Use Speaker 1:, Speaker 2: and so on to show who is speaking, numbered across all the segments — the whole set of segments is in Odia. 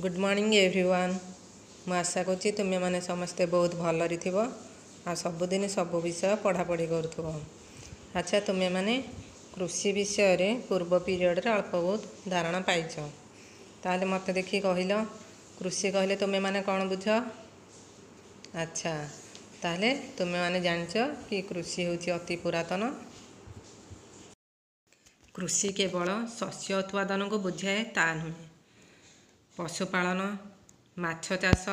Speaker 1: Good morning everyone. ମୁଁ ଆଶା କରୁଛି ତୁମେମାନେ ସମସ୍ତେ ବହୁତ ଭଲରେ ଥିବ ଆଉ ସବୁଦିନ ସବୁ ବିଷୟ ପଢ଼ାପଢ଼ି କରୁଥିବ। ଆଚ୍ଛା, ତୁମେମାନେ କୃଷି ବିଷୟରେ ପୂର୍ବ ପିରିୟଡ଼ରେ ଅଳ୍ପ ବହୁତ ଧାରଣା ପାଇଛ। ତାହେଲେ ମୋତେ ଦେଖି କହିଲ, କୃଷି କହିଲେ ତୁମେମାନେ କ'ଣ ବୁଝ? ଆଚ୍ଛା, ତାହେଲେ ତୁମେମାନେ ଜାଣିଛ କି କୃଷି ହେଉଛି ଅତି ପୁରାତନ। କୃଷି କେବଳ ଶସ୍ୟ ଉତ୍ପାଦନକୁ ବୁଝାଏ ତା ନୁହେଁ। ପଶୁପାଳନ, ମାଛ ଚାଷ,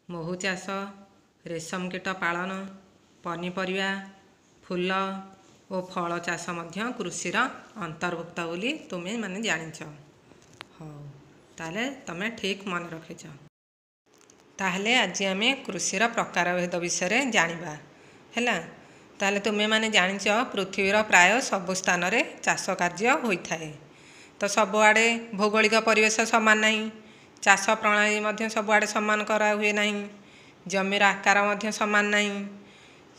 Speaker 1: ମହୁ ଚାଷ, ରେଶମ କୀଟ ପାଳନ, ପନିପରିବା, ଫୁଲ ଓ ଫଳ ଚାଷ ମଧ୍ୟ କୃଷିର ଅନ୍ତର୍ଭୁକ୍ତ ବୋଲି ତୁମେମାନେ ଜାଣିଛ। ହଉ, ତାହେଲେ ତୁମେ ଠିକ୍ ମନେ ରଖିଛ। ତାହେଲେ ଆଜି ଆମେ କୃଷିର ପ୍ରକାରଭେଦ ବିଷୟରେ ଜାଣିବା। ହେଲା, ତାହେଲେ ତୁମେମାନେ ଜାଣିଛ ପୃଥିବୀର ପ୍ରାୟ ସବୁ ସ୍ଥାନରେ ଚାଷ କାର୍ଯ୍ୟ ହୋଇଥାଏ। ତ ସବୁଆଡ଼େ ଭୌଗୋଳିକ ପରିବେଶ ସମାନ ନାହିଁ, ଚାଷ ପ୍ରଣାଳୀ ମଧ୍ୟ ସବୁଆଡ଼େ ସମାନ କରାହୁଏ ନାହିଁ, ଜମିର ଆକାର ମଧ୍ୟ ସମାନ ନାହିଁ,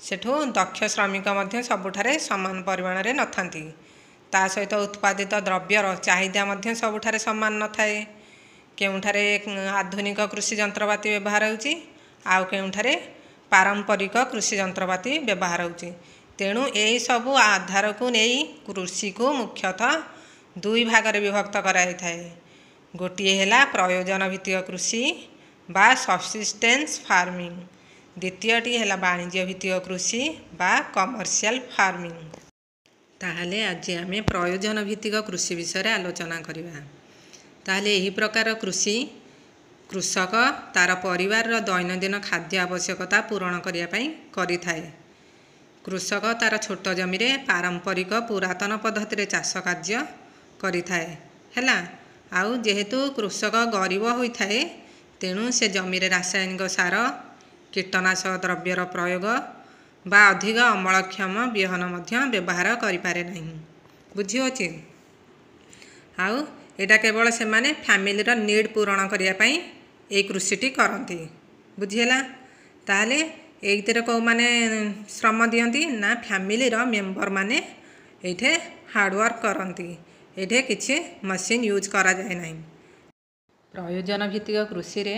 Speaker 1: ସେଠୁ ଦକ୍ଷ ଶ୍ରମିକ ମଧ୍ୟ ସବୁଠାରେ ସମାନ ପରିମାଣରେ ନଥାନ୍ତି। ତା ସହିତ ଉତ୍ପାଦିତ ଦ୍ରବ୍ୟର ଚାହିଦା ମଧ୍ୟ ସବୁଠାରେ ସମାନ ନଥାଏ। କେଉଁଠାରେ ଆଧୁନିକ କୃଷି ଯନ୍ତ୍ରପାତି ବ୍ୟବହାର ହେଉଛି, ଆଉ କେଉଁଠାରେ ପାରମ୍ପରିକ କୃଷି ଯନ୍ତ୍ରପାତି ବ୍ୟବହାର ହେଉଛି। ତେଣୁ ଏହିସବୁ ଆଧାରକୁ ନେଇ କୃଷିକୁ ମୁଖ୍ୟତଃ ଦୁଇ ଭାଗରେ ବିଭକ୍ତ କରାଯାଇଥାଏ। ଗୋଟିଏ ହେଲା ପ୍ରୟୋଜନ ଭିତ୍ତିକ କୃଷି ବା ସବସିଷ୍ଟେନ୍ସ ଫାର୍ମିଂ, ଦ୍ୱିତୀୟଟି ହେଲା ବାଣିଜ୍ୟ ଭିତ୍ତିକ କୃଷି ବା କମର୍ସିଆଲ ଫାର୍ମିଂ। ତାହେଲେ ଆଜି ଆମେ ପ୍ରୟୋଜନ ଭିତ୍ତିକ କୃଷି ବିଷୟରେ ଆଲୋଚନା କରିବା। ତାହେଲେ ଏହି ପ୍ରକାର କୃଷି କୃଷକ ତା'ର ପରିବାରର ଦୈନନ୍ଦିନ ଖାଦ୍ୟ ଆବଶ୍ୟକତା ପୂରଣ କରିବା ପାଇଁ କରିଥାଏ। କୃଷକ ତା'ର ଛୋଟ ଜମିରେ ପାରମ୍ପରିକ ପୁରାତନ ପଦ୍ଧତିରେ ଚାଷ କାର୍ଯ୍ୟ କରିଥାଏ। ହେଲା, ଆଉ ଯେହେତୁ କୃଷକ ଗରିବ ହୋଇଥାଏ, ତେଣୁ ସେ ଜମିରେ ରାସାୟନିକ ସାର, କୀଟନାଶକ ଦ୍ରବ୍ୟର ପ୍ରୟୋଗ ବା ଅଧିକ ଅମଳକ୍ଷମ ବିହନ ମଧ୍ୟ ବ୍ୟବହାର କରିପାରେ ନାହିଁ। ବୁଝିହେଉଛି? ଆଉ ଏଇଟା କେବଳ ସେମାନେ ଫ୍ୟାମିଲିର ନିଡ଼୍ ପୂରଣ କରିବା ପାଇଁ ଏଇ କୃଷିଟି କରନ୍ତି। ବୁଝିହେଲା? ତାହେଲେ ଏଇଥିରେ କେଉଁମାନେ ଶ୍ରମ ଦିଅନ୍ତି ନା ଫ୍ୟାମିଲିର ମେମ୍ବରମାନେ ଏଇଠି ହାର୍ଡ଼ୱାର୍କ କରନ୍ତି। ଏଇଠି କିଛି ମେସିନ୍ ୟୁଜ୍ କରାଯାଏ ନାହିଁ। ପ୍ରୟୋଜନ ଭିତ୍ତିକ କୃଷିରେ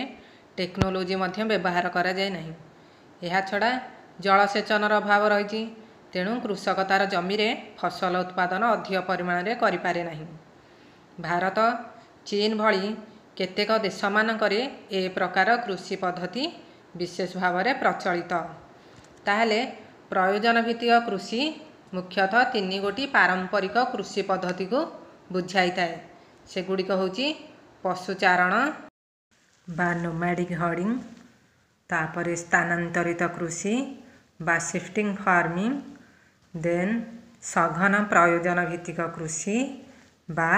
Speaker 1: ଟେକ୍ନୋଲୋଜି ମଧ୍ୟ ବ୍ୟବହାର କରାଯାଏ ନାହିଁ। ଏହାଛଡ଼ା ଜଳସେଚନର ଅଭାବ ରହିଛି, ତେଣୁ କୃଷକ ତା'ର ଜମିରେ ଫସଲ ଉତ୍ପାଦନ ଅଧିକ ପରିମାଣରେ କରିପାରେ ନାହିଁ। ଭାରତ, ଚୀନ ଭଳି କେତେକ ଦେଶମାନଙ୍କରେ ଏ ପ୍ରକାର କୃଷି ପଦ୍ଧତି ବିଶେଷ ଭାବରେ ପ୍ରଚଳିତ। ତାହେଲେ ପ୍ରୟୋଜନ ଭିତ୍ତିକ କୃଷି ମୁଖ୍ୟତଃ ତିନି ଗୋଟି ପାରମ୍ପରିକ କୃଷି ପଦ୍ଧତିକୁ ବୁଝାଇଥାଏ। ସେଗୁଡ଼ିକ ହେଉଛି ପଶୁଚାରଣ ବା ନୋମାଡ଼ିକ୍ ହର୍ଡ଼ିଂ, ତାପରେ ସ୍ଥାନାନ୍ତରିତ କୃଷି ବା ସିଫ୍ଟିଂ ଫାର୍ମିଂ, ଦେନ୍ ସଘନ ପ୍ରୟୋଜନ ଭିତ୍ତିକ କୃଷି ବା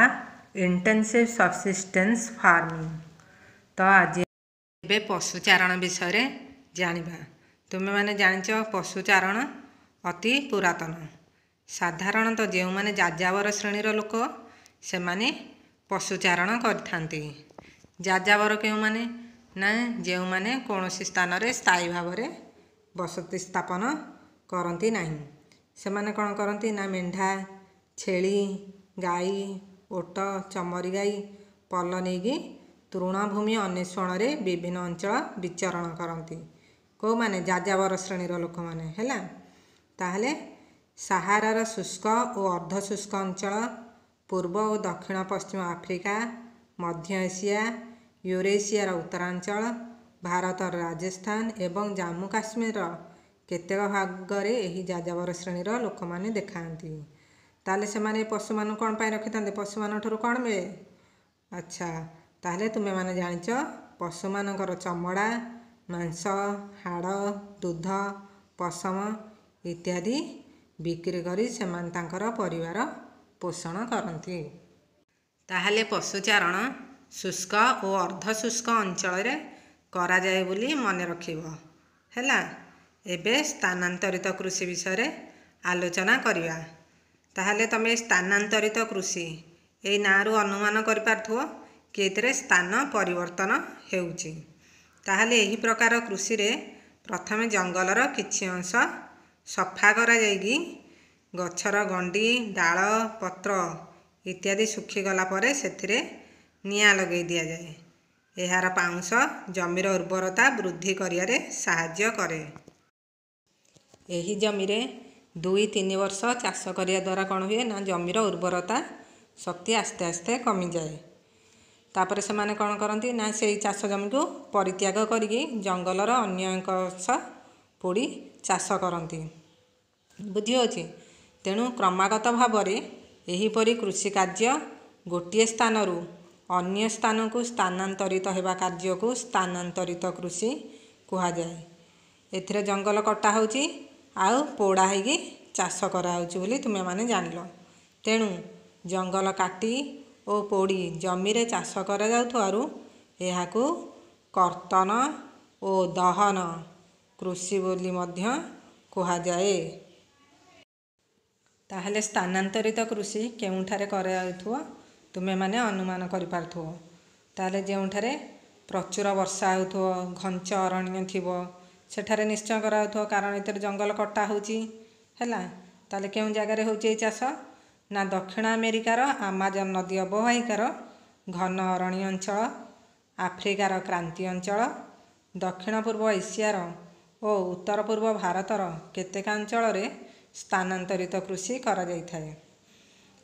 Speaker 1: ଇଣ୍ଟେନ୍ସିଭ୍ ସବସିଷ୍ଟେନ୍ସ ଫାର୍ମିଂ। ତ ଆଜି ଏବେ ପଶୁଚାରଣ ବିଷୟରେ ଜାଣିବା। ତୁମେମାନେ ଜାଣିଛ ପଶୁଚାରଣ ଅତି ପୁରାତନ। ସାଧାରଣତଃ ଯେଉଁମାନେ ଯାଯାବର ଶ୍ରେଣୀର ଲୋକ ସେମାନେ ପଶୁଚାରଣ କରିଥାନ୍ତି। ଯାଯାବର କେଉଁମାନେ ନା ଯେଉଁମାନେ କୌଣସି ସ୍ଥାନରେ ସ୍ଥାୟୀ ଭାବରେ ବସତି ସ୍ଥାପନ କରନ୍ତି ନାହିଁ। ସେମାନେ କ'ଣ କରନ୍ତି ନା ମେଣ୍ଢା, ଛେଳି, ଗାଈ, ଓଟ, ଚମରି ଗାଈ ପଲ ନେଇକି ତୃଣଭୂମି ଅନ୍ୱେଷଣରେ ବିଭିନ୍ନ ଅଞ୍ଚଳ ବିଚରଣ କରନ୍ତି। କେଉଁମାନେ? ଯାଯାବର ଶ୍ରେଣୀର ଲୋକମାନେ। ହେଲା, ତାହେଲେ ସାହାରାର ଶୁଷ୍କ ଓ ଅର୍ଦ୍ଧଶୁଷ୍କ ଅଞ୍ଚଳ, ପୂର୍ବ ଓ ଦକ୍ଷିଣ ପଶ୍ଚିମ ଆଫ୍ରିକା, ମଧ୍ୟ ଏସିଆ, ୟୁରେସିଆର ଉତ୍ତରାଞ୍ଚଳ, ଭାରତର ରାଜସ୍ଥାନ ଏବଂ ଜାମ୍ମୁ କାଶ୍ମୀରର କେତେକ ଭାଗରେ ଏହି ଯାଯାବର ଶ୍ରେଣୀର ଲୋକମାନେ ଦେଖାନ୍ତି। ତାହେଲେ ସେମାନେ ପଶୁମାନଙ୍କୁ କ'ଣ ପାଇଁ ରଖିଥାନ୍ତି? ପଶୁମାନଙ୍କ ଠାରୁ କ'ଣ ମିଳେ? ଆଚ୍ଛା, ତାହେଲେ ତୁମେମାନେ ଜାଣିଛ ପଶୁମାନଙ୍କର ଚମଡ଼ା, ମାଂସ, ହାଡ଼, ଦୁଧ, ପଶମ ଇତ୍ୟାଦି ବିକ୍ରି କରି ସେମାନେ ତାଙ୍କର ପରିବାର ପୋଷଣ କରନ୍ତି। ତାହେଲେ ପଶୁଚାରଣ ଶୁଷ୍କ ଓ ଅର୍ଦ୍ଧଶୁଷ୍କ ଅଞ୍ଚଳରେ କରାଯାଏ ବୋଲି ମନେ ରଖିବ। ହେଲା, ଏବେ ସ୍ଥାନାନ୍ତରିତ କୃଷି ବିଷୟରେ ଆଲୋଚନା କରିବା। ତାହେଲେ ତୁମେ ସ୍ଥାନାନ୍ତରିତ କୃଷି ଏଇ ନାଁରୁ ଅନୁମାନ କରିପାରୁଥିବ କି ଏଥିରେ ସ୍ଥାନ ପରିବର୍ତ୍ତନ ହେଉଛି। ତାହେଲେ ଏହି ପ୍ରକାର କୃଷିରେ ପ୍ରଥମେ ଜଙ୍ଗଲର କିଛି ଅଂଶ ସଫା କରାଯାଇକି ଗଛର ଗଣ୍ଡି, ଡାଳ, ପତ୍ର ଇତ୍ୟାଦି ଶୁଖିଗଲା ପରେ ସେଥିରେ ନିଆଁ ଲଗାଇ ଦିଆଯାଏ। ଏହାର ପାଉଁଶ ଜମିର ଉର୍ବରତା ବୃଦ୍ଧି କରିବାରେ ସାହାଯ୍ୟ କରେ। ଏହି ଜମିରେ 2-3 ବର୍ଷ ଚାଷ କରିବା ଦ୍ୱାରା କ'ଣ ହୁଏ ନା ଜମିର ଉର୍ବରତା ଶକ୍ତି ଆସ୍ତେ ଆସ୍ତେ କମିଯାଏ। ତାପରେ ସେମାନେ କ'ଣ କରନ୍ତି ନା ସେଇ ଚାଷ ଜମିକୁ ପରିତ୍ୟାଗ କରିକି ଜଙ୍ଗଲର ଅନ୍ୟ ଏକ ଅଂଶ ପୋଡ଼ି ଚାଷ କରନ୍ତି। ବୁଝି ହେଉଛି? ତେଣୁ କ୍ରମାଗତ ଭାବରେ ଏହିପରି କୃଷି କାର୍ଯ୍ୟ ଗୋଟିଏ ସ୍ଥାନରୁ ଅନ୍ୟ ସ୍ଥାନକୁ ସ୍ଥାନାନ୍ତରିତ ହେବା କାର୍ଯ୍ୟକୁ ସ୍ଥାନାନ୍ତରିତ କୃଷି କୁହାଯାଏ। ଏଥିରେ ଜଙ୍ଗଲ କଟା ହେଉଛି ଆଉ ପୋଡ଼ା ହେଇକି ଚାଷ କରାହେଉଛି ବୋଲି ତୁମେମାନେ ଜାଣିଲ। ତେଣୁ ଜଙ୍ଗଲ କାଟି ଓ ପୋଡ଼ି ଜମିରେ ଚାଷ କରାଯାଉଥିବାରୁ ଏହାକୁ କର୍ତ୍ତନ ଓ ଦହନ କୃଷି ବୋଲି ମଧ୍ୟ କୁହାଯାଏ। ତାହେଲେ ସ୍ଥାନାନ୍ତରିତ କୃଷି କେଉଁଠାରେ କରାଯାଉଥିବ ତୁମେମାନେ ଅନୁମାନ କରିପାରୁଥିବ। ତାହେଲେ ଯେଉଁଠାରେ ପ୍ରଚୁର ବର୍ଷା ହେଉଥିବ, ଘଞ୍ଚ ଅରଣ୍ୟ ଥିବ, ସେଠାରେ ନିଶ୍ଚୟ କରାଯାଉଥିବ, କାରଣ ଏଥିରେ ଜଙ୍ଗଲ କଟା ହେଉଛି। ହେଲା, ତାହେଲେ କେଉଁ ଜାଗାରେ ହେଉଛି ଏଇ ଚାଷ ନା ଦକ୍ଷିଣ ଆମେରିକାର ଆମାଜନ ନଦୀ ଅବବାହିକାର ଘନ ଅରଣ୍ୟ ଅଞ୍ଚଳ, ଆଫ୍ରିକାର କ୍ରାନ୍ତି ଅଞ୍ଚଳ, ଦକ୍ଷିଣ ପୂର୍ବ ଏସିଆର ଓ ଉତ୍ତର ପୂର୍ବ ଭାରତର କେତେକ ଅଞ୍ଚଳରେ ସ୍ଥାନାନ୍ତରିତ କୃଷି କରାଯାଇଥାଏ।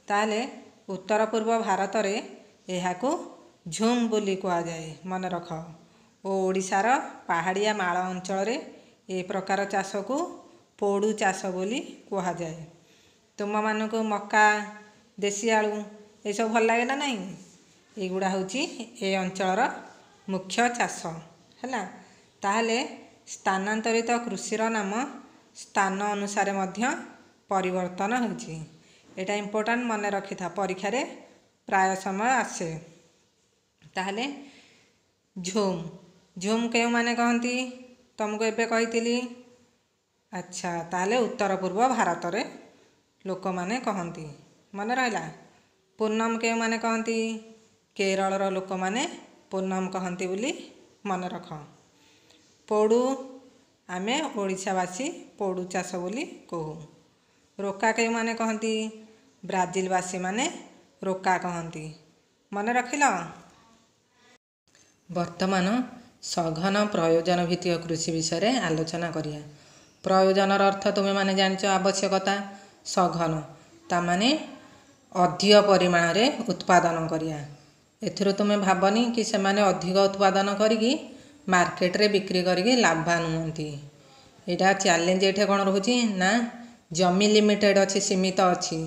Speaker 1: ତାହେଲେ ଉତ୍ତର ପୂର୍ବ ଭାରତରେ ଏହାକୁ ଝୁମ୍ ବୋଲି କୁହାଯାଏ, ମନେ ରଖ। ଓ ଓଡ଼ିଶାର ପାହାଡ଼ିଆ ମାଳ ଅଞ୍ଚଳରେ ଏ ପ୍ରକାର ଚାଷକୁ ପୋଡ଼ୁ ଚାଷ ବୋଲି କୁହାଯାଏ। ତୁମମାନଙ୍କୁ ମକା, ଦେଶୀ ଆଳୁ ଏସବୁ ଭଲ ଲାଗେ ନା ନାହିଁ? ଏଇଗୁଡ଼ା ହେଉଛି ଏ ଅଞ୍ଚଳର ମୁଖ୍ୟ ଚାଷ। ହେଲା, ତାହେଲେ ସ୍ଥାନାନ୍ତରିତ କୃଷିର ନାମ ସ୍ଥାନ ଅନୁସାରେ ମଧ୍ୟ ପରିବର୍ତ୍ତନ ହେଉଛି। ଏଇଟା ଇମ୍ପୋର୍ଟାଣ୍ଟ, ମନେ ରଖିଥା, ପରୀକ୍ଷାରେ ପ୍ରାୟ ସମୟ ଆସେ। ତାହେଲେ ଝୁମ୍, ଝୁମ୍ କେଉଁମାନେ କହନ୍ତି? ତୁମକୁ ଏବେ କହିଥିଲି। ଆଚ୍ଛା, ତାହେଲେ ଉତ୍ତର ପୂର୍ବ ଭାରତରେ ଲୋକମାନେ କହନ୍ତି, ମନେ ରହିଲା। ପୂର୍ଣ୍ଣମ କେଉଁମାନେ କହନ୍ତି? କେରଳର ଲୋକମାନେ ପୂର୍ଣ୍ଣମ କହନ୍ତି ବୋଲି ମନେ ରଖ। ପୋଡ଼ୁ ଆମେ ଓଡ଼ିଶାବାସୀ ପୋଡ଼ୁ ଚାଷ ବୋଲି କହୁ। ରୋକା କେଉଁମାନେ କହନ୍ତି? ବ୍ରାଜିଲବାସୀମାନେ ରୋକା କହନ୍ତି, ମନେ ରଖିଲ। ବର୍ତ୍ତମାନ ସଘନ ପ୍ରୟୋଜନ ଭିତ୍ତିକ କୃଷି ବିଷୟରେ ଆଲୋଚନା କରିବା। ପ୍ରୟୋଜନର ଅର୍ଥ ତୁମେମାନେ ଜାଣିଛ, ଆବଶ୍ୟକତା। ସଘନ ତାମାନେ ଅଧିକ ପରିମାଣରେ ଉତ୍ପାଦନ କରିବା। ଏଥିରୁ ତୁମେ ଭାବନି କି ସେମାନେ ଅଧିକ ଉତ୍ପାଦନ କରିକି ମାର୍କେଟରେ ବିକ୍ରି କରିକି ଲାଭବାନ ହୁଅନ୍ତି। ଏଇଟା ଚ୍ୟାଲେଞ୍ଜ। ଏଇଠି କ'ଣ ରହୁଛି ନା ଜମି ଲିମିଟେଡ଼ ଅଛି, ସୀମିତ ଅଛି,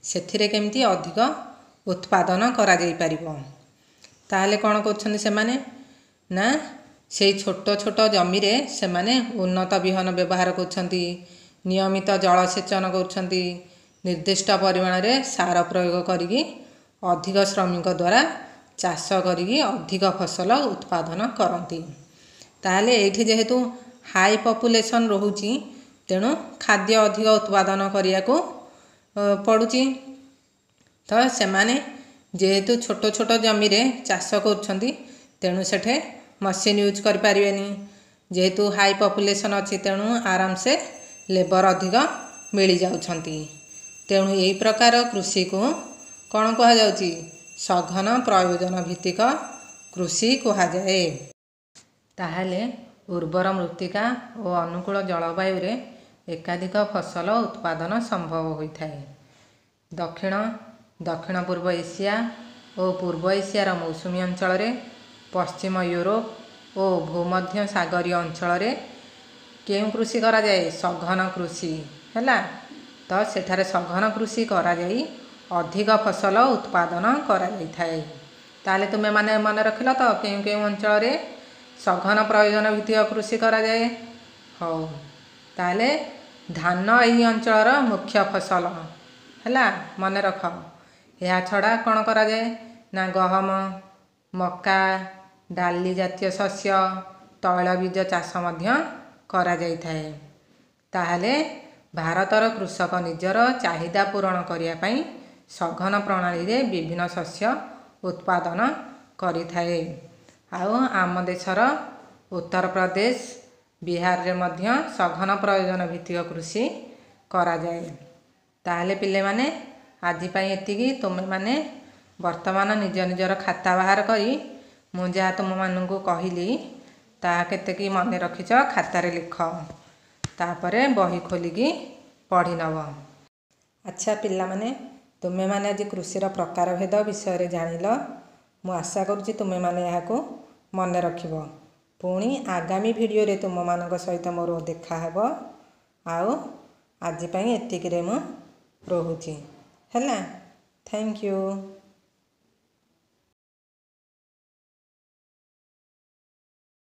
Speaker 1: ସେଥିରେ କେମିତି ଅଧିକ ଉତ୍ପାଦନ କରାଯାଇପାରିବ। ତାହେଲେ କ'ଣ କରୁଛନ୍ତି ସେମାନେ ନା ସେଇ ଛୋଟ ଛୋଟ ଜମିରେ ସେମାନେ ଉନ୍ନତ ବିହନ ବ୍ୟବହାର କରୁଛନ୍ତି, ନିୟମିତ ଜଳସେଚନ କରୁଛନ୍ତି, ନିର୍ଦ୍ଦିଷ୍ଟ ପରିମାଣରେ ସାର ପ୍ରୟୋଗ କରିକି ଅଧିକ ଶ୍ରମିକ ଦ୍ୱାରା ଚାଷ କରିକି ଅଧିକ ଫସଲ ଉତ୍ପାଦନ କରନ୍ତି। ତାହେଲେ ଏଇଠି ଯେହେତୁ ହାଇ ପପୁଲେସନ୍ ରହୁଛି, ତେଣୁ ଖାଦ୍ୟ ଅଧିକ ଉତ୍ପାଦନ କରିବାକୁ ପଡ଼ୁଛି। ତ ସେମାନେ ଯେହେତୁ ଛୋଟ ଛୋଟ ଜମିରେ ଚାଷ କରୁଛନ୍ତି, ତେଣୁ ସେଠେ ମସିନ୍ ୟୁଜ୍ କରିପାରିବେନି। ଯେହେତୁ ହାଇ ପପୁଲେସନ୍ ଅଛି, ତେଣୁ ଆରାମସେ ଲେବର ଅଧିକ ମିଳିଯାଉଛନ୍ତି। ତେଣୁ ଏହି ପ୍ରକାର କୃଷିକୁ କ'ଣ କୁହାଯାଉଛି? ସଘନ ପ୍ରୟୋଜନ ଭିତ୍ତିକ କୃଷି କୁହାଯାଏ। ତାହେଲେ ଉର୍ବର ମୃତ୍ତିକା ଓ ଅନୁକୂଳ ଜଳବାୟୁରେ ଏକାଧିକ ଫସଲ ଉତ୍ପାଦନ ସମ୍ଭବ ହୋଇଥାଏ। ଦକ୍ଷିଣ, ଦକ୍ଷିଣ ପୂର୍ବ ଏସିଆ ଓ ପୂର୍ବ ଏସିଆର ମୌସୁମୀ ଅଞ୍ଚଳରେ, ପଶ୍ଚିମ ୟୁରୋପ ଓ ଭୂମଧ୍ୟ ସାଗରୀୟ ଅଞ୍ଚଳରେ କେଉଁ କୃଷି କରାଯାଏ? ସଘନ କୃଷି। ହେଲା ତ, ସେଠାରେ ସଘନ କୃଷି କରାଯାଇ ଅଧିକ ଫସଲ ଉତ୍ପାଦନ କରାଯାଇଥାଏ। ତାହେଲେ ତୁମେମାନେ ମନେ ରଖିଲ ତ କେଉଁ କେଉଁ ଅଞ୍ଚଳରେ ସଘନ ପ୍ରୟୋଜନ ଭିତ୍ତିକ କୃଷି କରାଯାଏ? ହଉ, ତାହେଲେ ଧାନ ଏହି ଅଞ୍ଚଳର ମୁଖ୍ୟ ଫସଲ ହେଲା, ମନେ ରଖ। ଏହା ଛଡ଼ା କ'ଣ କରାଯାଏ ନା ଗହମ, ମକା, ଡାଲି ଜାତୀୟ ଶସ୍ୟ, ତୈଳବୀଜ ଚାଷ ମଧ୍ୟ କରାଯାଇଥାଏ। ତାହେଲେ ଭାରତର କୃଷକ ନିଜର ଚାହିଦା ପୂରଣ କରିବା ପାଇଁ ସଘନ ପ୍ରଣାଳୀରେ ବିଭିନ୍ନ ଶସ୍ୟ ଉତ୍ପାଦନ କରିଥାଏ। ଆଉ ଆମ ଦେଶର ଉତ୍ତରପ୍ରଦେଶ, ବିହାରରେ ମଧ୍ୟ ସଘନ ପ୍ରୟୋଜନ ଭିତ୍ତିକ କୃଷି କରାଯାଏ। ତାହେଲେ ପିଲାମାନେ, ଆଜି ପାଇଁ ଏତିକି। ତୁମେମାନେ ବର୍ତ୍ତମାନ ନିଜ ନିଜର ଖାତା ବାହାର କରି ମୁଁ ଯାହା ତୁମମାନଙ୍କୁ କହିଲି ତାହା କେତେକି ମନେ ରଖିଛ ଖାତାରେ ଲେଖ, ତାପରେ ବହି ଖୋଲିକି ପଢ଼ି ନେବ। ଆଚ୍ଛା ପିଲାମାନେ, ତୁମେମାନେ ଆଜି କୃଷିର ପ୍ରକାରଭେଦ ବିଷୟରେ ଜାଣିଲ। ମୁଁ ଆଶା କରୁଛି ତୁମେମାନେ ଏହାକୁ ମନେ ରଖିବ। ପୁଣି ଆଗାମୀ ଭିଡ଼ିଓରେ ତୁମମାନଙ୍କ ସହିତ ମୋର ଦେଖାହେବ। ଆଉ ଆଜି ପାଇଁ ଏତିକିରେ ମୁଁ ରହୁଛି। ହେଲା, thank you.